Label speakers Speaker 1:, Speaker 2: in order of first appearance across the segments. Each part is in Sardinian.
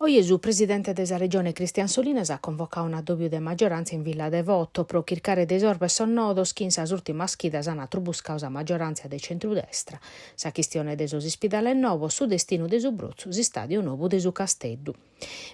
Speaker 1: Oje su presidente de sa Regione Christian Solinas at convocadu un'addòbiu de maggioràntzia in Villa Devoto pro chircare de isòrvere sos nodos chi in sas ùrtimas chidas ant trubuscadu sa maggioràntzia de centrudestra, sa chistione de sos ispidales novos, su destinu de su Brotzu, s'istàdiu novu de su Casteddu.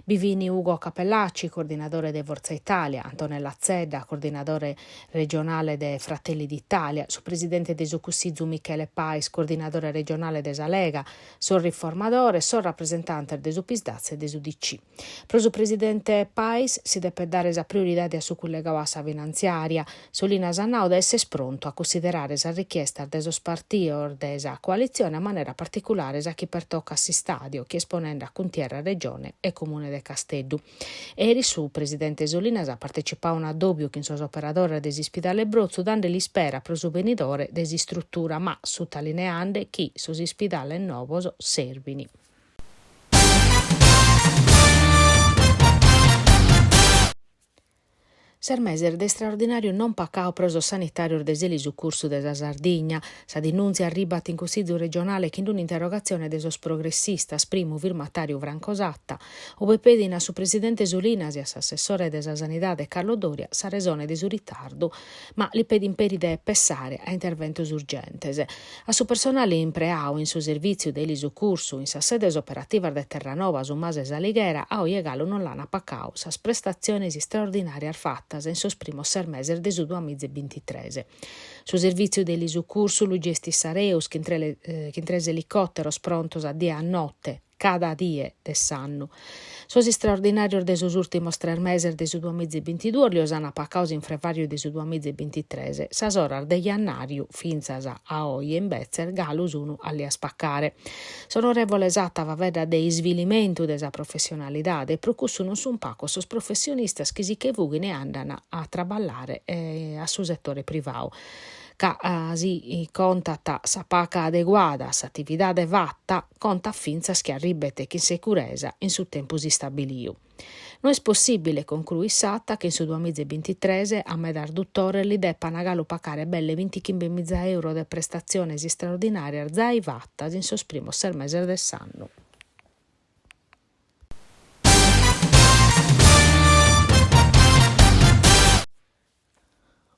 Speaker 1: Bi fin Ugo Cappellacci, coordinadore de Forza Italia, Antonella Zedda, coordinadore regionale de Fratelli d'Italia, su presidente de su Cussizu Michele Pais, coordinadore regionale de sa Lega, sos riformadores, sos rapresentantes de su Psd'Az e de s'UDC. Pro su presidente Pais si depet dare sa prioridade a su cullegadu a sa finantziària. Solinas at nadu de esser prontu a cunsiderare sas richiestas de sos partidos de sa coalitzione a manera particulare sa chi pertocat s'istàdiu chi est ponende a cuntierra Regione e Comune de Casteddu. Eris su presidente Solinas at partecipadu a un'addòbiu chin sos operadores de s'ispidale Brotzu dande l'ispera pro su benidore de s'istrutura ma sutalineande chi sos ispidales novos serbin. Ses meses de istraordinàriu non pacadu pro sos sanitàrios de s'elisucursu de sa Sardigna. Sa dinùntzia arribat in Cussizu regionale chin un'interrogatzione de sos progressistas, primu firmatàriu Franco Satta, ube pedin a su presidente Solinas e a s'assessore de sa Sanidade Carlo Doria sa resone de su ritardu, ma li pedin peri de pessare a interventos urgentes. A su personale impreadu in su servìtziu de elisucursu in sas sedes operativas de Terranova, Su Masu e S'Alighera, a oje galu non l'ant pacadu sas prestatziones istraordinàrias fatas in sos primos ses meses de su duamiza e bintitres. Su servìtziu de elisucursu lu gestit s'Areus chin tres elicòteros prontos a die e a note, cada die de s'annu. Sos istraordinàrios de sos ùrtimos tres meses de su duamiza e bintiduos lios ant pacados in frevàriu de su duamiza e bintitres, sas oras de jannàriu fintzas a oje imbetzes galu sun a lias pacare. S'onorèvole Satta faveddat de isvilimentu de sa professionalidade e pro cussu non sun pacos sos professionistas chi si che fughin e andan a traballare a su setore privadu. Ca si contat sa paca adeguada a s'atividade fata, contat fintzas chi arribet chin securesa in su tempus istabiliu. No est possìbile, concruit Satta, chi in su duamiza e bintitres a medas dutores li depan galu pacare belle bintichimbemiza euro de prestatziones istraordinàrias zai fatas in sos primos ses meses de s'annu.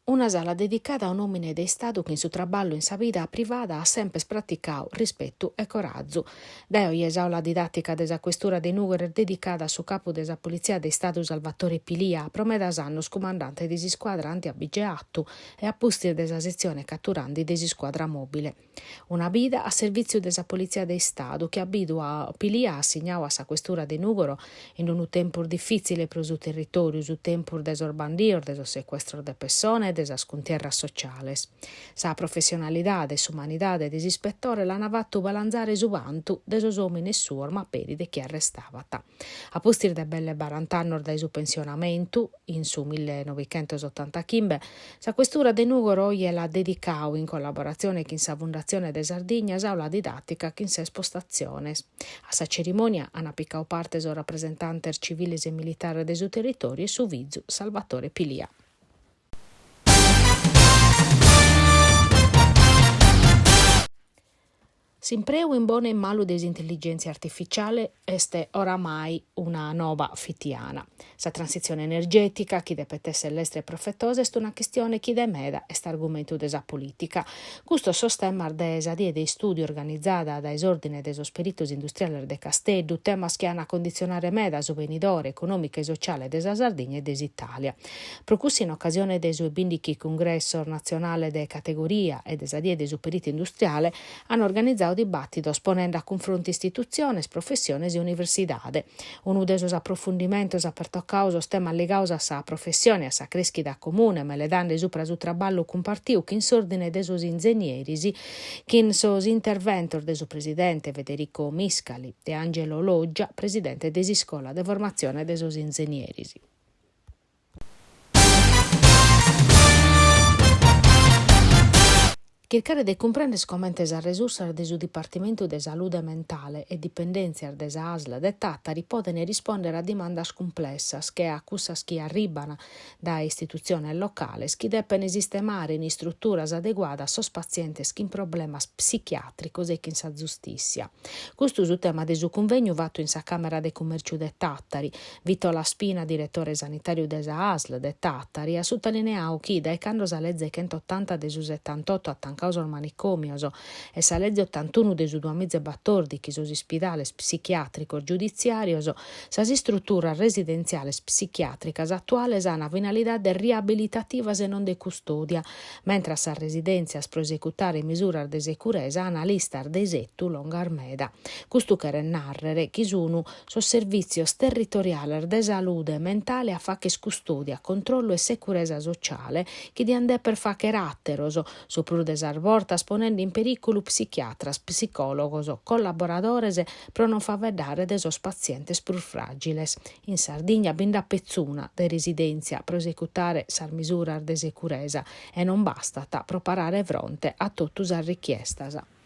Speaker 1: Una sala dedicada a un'òmine de Istadu chi in su traballu e in sa vida privada at semper praticadu rispetu e corazu. Dae oje s'àula didàtica de sa Questura de Nùgoro est dedicada a su capu de sa Politzia de Istadu Salvatore Pilia, pro medas annos cumandante de s'iscuadra anti-abigeatu e a pustis de sa setzione catturandi de s'iscuadra mòbile. Una vida a servìtziu de sa Politzia de Istadu chi at bidu a Pilia assignadu a sa Questura de Nùgoro in unu tempus difìtzile pro su territòriu, su tempus de sos bandios, de sos secuestros de pessone e de sas cuntierras sociales. Sa professionalidade e s'umanidade de s'ispetore l'ant fatu balanzare su bantu de sos òmines suos ma peri de chie arrestabat. A pustis de belle barant'annos dae su pensionamentu, in su millenovichentosotantachimbe, sa Questura de Nùgoro oje l'at dedicadu, in collaboratzione chin sa Fundatzione de Sardigna, s'àula didàtica chin ses postatziones. A sa cerimònia ant picadu parte sos rapresentantes civiles e militares de su territòriu e su fizu Salvatore Pilia. S'impreu in bonu e in malu de s'intelligèntzia artificiale est oramai una nova fitiana. Sa transitzione energètica, chi depet èssere lestra e profetosa, est una chistione chi de meda est argumentu de sa polìtica. Custos sos temas de sa die de istùdiu organizada dae s'Òrdine de sos Peritos Industriales de Casteddu, temas chi an a conditzionare meda su benidore econòmicu e sociale de sa Sardigna e de s'Itàlia. Pro cussu in ocasione de su 'e bìndichi cungressos natzionale de categoria e de sa die de su peritu industriale an organizadu dibàtidos ponende a cunfrontu istitutziones, professiones e universidade. Unu de sos aprofundimentos at pertocadu sos temas ligados a sa professione e a sa crèschida comune, meledende subra su traballu cumpartiu chin s'òrdine de sos inzenieris, chin sos interventos de su presidente Federico Miscali, de Angelo Loggia, presidente de s'Iscola de formatzione de sos inzenieris. Chircare de cumprender comente sas resursas de su Dipartimentu de Salude Mentale e Dipendèntzias de sa ASL de Tàtari podent rispòndere a dimandas cumplessas che a cussas chi arribant dae istitutziones locales chi depent sistemare in istruturas adeguadas sos patzientes chin problemas psichiàtricos e chin sa zustìssia. Custu su tema de su cunvegnu fatu in sa Càmera de Cummèrciu de Tàtari. Vito La Spina, diretore sanitàriu de sa ASL de Tàtari, at sutalineadu chi, dae cando sa leze chentotanta de su setantoto at tancadu sos manicòmios e sa leze otantunu de su duamizaebatòrdighi sos ispidales psichiàtricos giuditziàrios, Sas istruturas residentziales psichiàtricas atuales an finalidades riabilitativas e non de custòdia, mentras sas residèntzias pro esecutare misuras de securesa an listas de isetu longas meda. Custu cheret nàrrere chi sun sos servìtzios territoriales de salude mentale a fagher custòdia, controllu e securesa sociale chi dian deper fagher àteros, su prus de sas bortas ponende in perìculu psichiatras, psicòlogos, collaboradores pro non faeddare de sos patzientes prus fràgiles. In Sardigna bi nd'at petzuna de residèntzia pro esecutare sas misuras de securesa e non bastat pro parare fronte a totu sas richiestas.